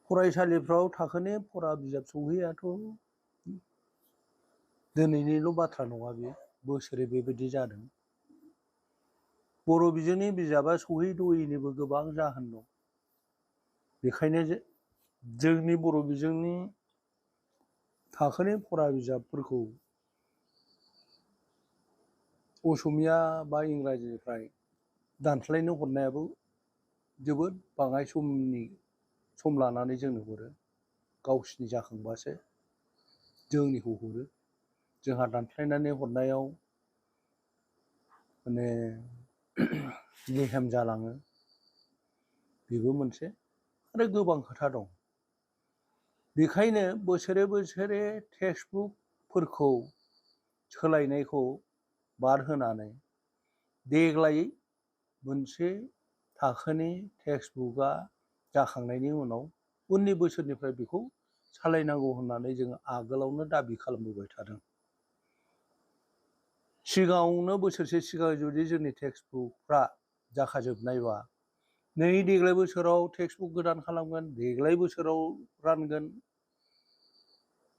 फरायसालिफ्राव थाखोनि फरा बिजाब सौहैयाथ' दिनैनिल' बाथ्रा नङा, बे बोसोरै बेबायदि जादों। बर' बिजोंनि बिजाबा सौहैद'यैनिबो गोबां जाहोन दं। बेखायनो जोंनि बर' बिजोंनि थाखोनि फरा बिजाबफोरखौ असमिया बा इंराजिनिफ्राय दानस्लायनो हरनायाबो जोबोद बाङाय सम लानानै जोंनो हरो। गावसिनि जाखांबासो जोंनिखौ हरो। जोंहा दानस्लायनानै हरनायाव माने लेहेम जालाङो, बेबो मोनसे। आरो गोबां खोथा दं। बेखायनो बोसोरे बोसोरे टेक्सटबुकफोरखौ सोलायनायखौ बाद होनानै देग्लाय मोनसे थाखोनि टेक्सटबुकआ जाखांनायनि उनाव उननि बोसोरनिफ्राय बेखौ सालायनांगौ होननानै जोङो आगोलावनो दाबि खालामबोबाय थादों। सिगाङावनो बोसोरसे सिगां जुदि जोंनि टेक्सटबुकफ्रा जाखाजोबनायबा, नै देग्लाय बोसोराव टेक्सटबुक गोदान खालामगोन, देग्लाय बोसोराव रानगोन,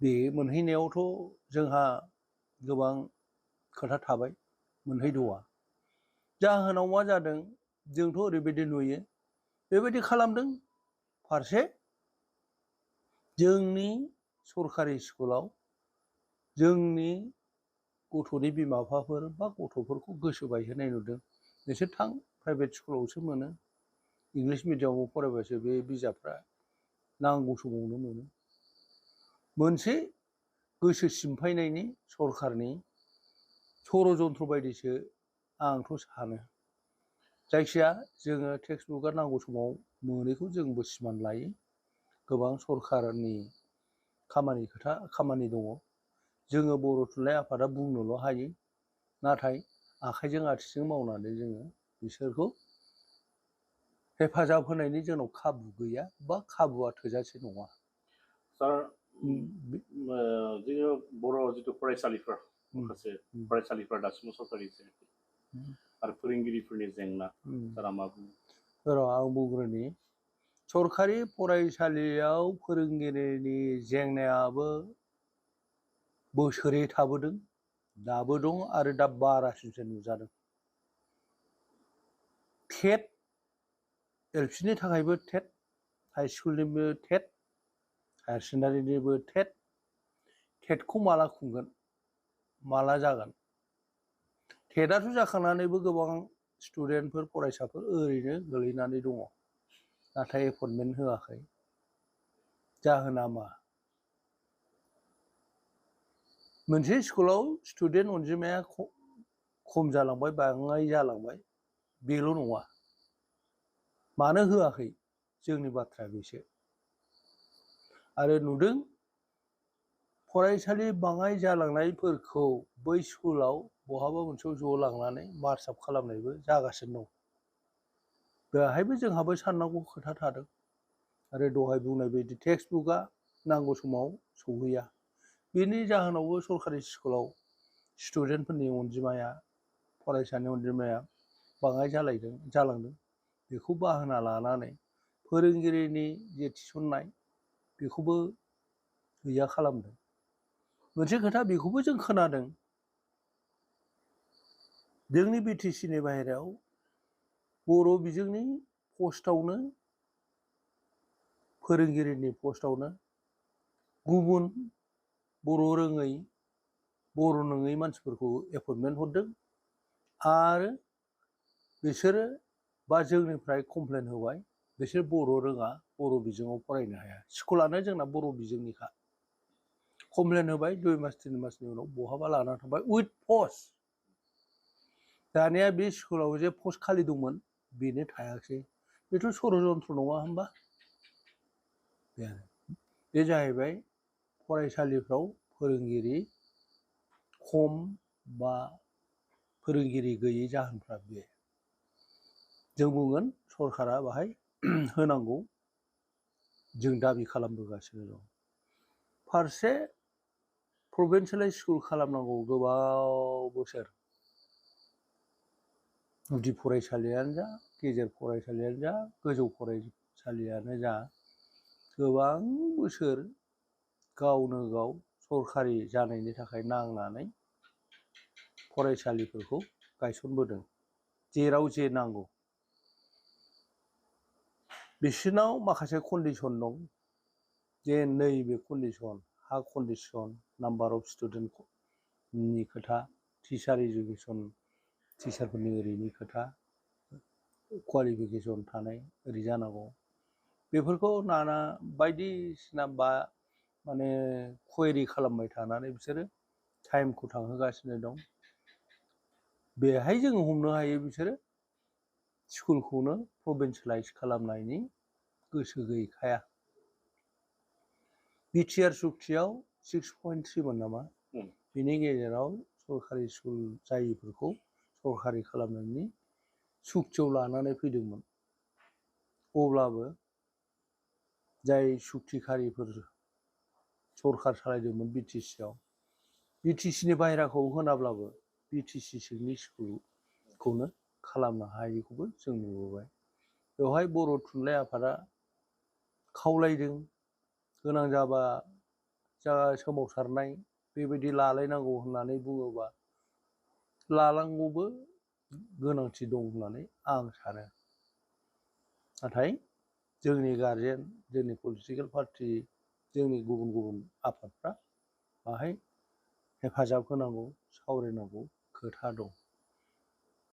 बे मोनहैनायावथ' जोंहा गोबां खोथा थाबाय, मोनहैद'आ। जाहोनाव मा जादों, जोंथ' ओरैबायदि नुयो, बेबायदि खालामदों। फारसे जोंनि सरकारि स्कुलाव जोंनि गथ'नि बिमा बिफाफोर बा गथ'फोरखौ गोसो बायहोनाय नुदों। नोंसोर थां, प्राइभेट स्कुलावसो मोनो, इंलिस मिडियामाव फरायबासो बे बिजाबफ्रा नांगौ समावनो मोनो। मोनसे गोसो सिमफायनायनि सरकारनि षड़यन्त्र बायदिसो आंथ' सानो। जायखिया जोङो टेक्सटबुकआ नांगौ समाव मोनैखौ जोंबो सिमान लायो। गोबां सरकारनि खामानि दङ। जोङो बर' थुनलाइ आफादा बुंनोल' हायो, नाथाय आखाइजों आथिंजों मावनानै जोङो बिसोरखौ हेफाजाब होनायनि जोंनाव खाबु गैया, बा खाबुआ थोजासे नङा। सार, जोङो बर' जिथु फरायसालिफोर, माखासे फरायसालिफोरा दासिमबो सरकारि जायाखै आरो फोरोंगिरिफोरनि जेंना, सारा मा बुङो? र' आं बुंग्रोनि। सरकारि फरायसालियाव फोरोंगिरिनि जेंनायाबो बोसोरै थाबोदों, दाबो दं, आरो दा बारासिनसो नुजादों। टेट, एलपिनि थाखायबो टेट, हाइ स्कुलनिबो टेट, हायार सेकेन्डारिनिबो टेट। टेटखौ माला खुंगोन, माला जागोन? टेटआथ' जाखांनानैबो गोबां स्टुडेन्टफोर, फरायसाफोर ओरैनो गोलैनानै दङ, नाथाय एपइन्टमेन्ट होआखै। जाहोना मा? मोनसे स्कुलाव स्टुडेन्ट अनजिमाया खम जालांबाय, बाङाइ जालांबाय, बेल' नङा। मानो होआखै, जोंनि बाथ्राया बेसो। आरो नुदों, फरायसालि बाङाइ जालांनायफोरखौ बै स्कुलाव बहाबा मोनसेयाव ज' लांनानै मार्चआप खालामनायबो जागासिनो दं। बेहायबो जोंहाबो साननांगौ खोथा थादों। आरो दहाय बुंनाय बायदि टेक्सटबुकआ नांगौ समाव सौहैया। बेनि जाहोनावबो सरकारि स्कुलाव स्टुडेन्टफोरनि अनजिमाया, फरायसानि अनजिमाया बाङाइ जालांदों। बेखौ बाहाना लानानै फोरोंगिरिनि जे थिसननाय, बेखौबो गैया खालामदों। मोनसे खोथा बेखौबो जों खोनादों, जोंनि बिटिसिनि बाहेरायाव बर' बिजोंनि पस्टआवनो, फोरोंगिरिनि पस्टआवनो गुबुन बर' रोङै, बर' नङै मानसिफोरखौ एपइन्टमेन्ट हरदों। आरो बिसोरो बा जोंनिफ्राय कमप्लेन होबाय, बिसोर बर' रोङा, बर' बिजोङाव फरायनो हाया। स्कुलानो जोंना बर' बिजोंनिखा। कमप्लेन होबाय, 2 मास 3 मासनि उनाव बहाबा लानानै थांबाय उइथ पस्ट। दानिया बे स्कुलाव जे पस्ट खालि दंमोन, बेनो थायाखिसै। बेथ' षड़यन्त्र नङा होमबा? बे जाहैबाय फरायसालिफ्राव फोरोंगिरि खम बा फोरोंगिरि गैयै जाहोनफ्रा बे। जों बुंगोन सरकारा बाहाय होनांगौ, जों दाबि खालामबोगासिनो दं। फारसे प्रभिन्सियेलाइज स्कुल खालामनांगौ गोबाव बोसोर। गुदि फरायसालियानो जा, गेजेर फरायसालियानो जा, गोजौ फरायसालियानो जा, गोबां बोसोर गावनो गाव सरखारि जानायनि थाखाय नांनानै फरायसालिफोरखौ गायसनबोदों जेराव जे नांगौ। बिसोरनाव माखासे कन्डिसन दं जे नैबे कन्डिसन हा कन्डिसन नाम्बार अफ स्टुडेन्टनि खोथा टिचार इडुकेसन टिचारफोरनि ओरैनि खोथा क्वालिफिकेसन थानाय ओरै जानांगौ बेफोरखौ नाना बायदिसिना माने कुवेरि खालामबाय थानानै बिसोरो टाइमखौ थांहोगासिनो दं। बेहाय जोङो हमनो हायो बिसोरो स्कुलखौनो प्रभिन्सियेलाइज खालामनायनि गोसो गैखाया। बिटिआर सुक्तियाव 6.3 मोन नामा बिनि गेजेराव सरकारि स्कुल जायिफोरखौ सरकारि खालामनायनि सुक्तियाव लानानै फैदोंमोन। अब्लाबो जाय सुक्तिखारिफोर सरकार सालायदोंमोन बिटिसिआव बिटिसिनि बाहेराखौ होनाब्लाबो बिटिसि सिंनि स्कुलखौनो खालामनो हायैखौबो जों नुबोबाय। बेवहाय बर' थुनलाइ आफादा खावलायदों गोनां जाबा जा सोमावसारनाय बेबायदि लालायनांगौ होननानै बुङोबा लानांगौबो गोनांथि दं होननानै आं सानो। नाथाय जोंनि गारजेन जोंनि पलिटिकेल पार्टि जोंनि गुबुन गुबुन आफादफ्रा बाहाय हेफाजाब होनांगौ सावरायनांगौ खोथा दं।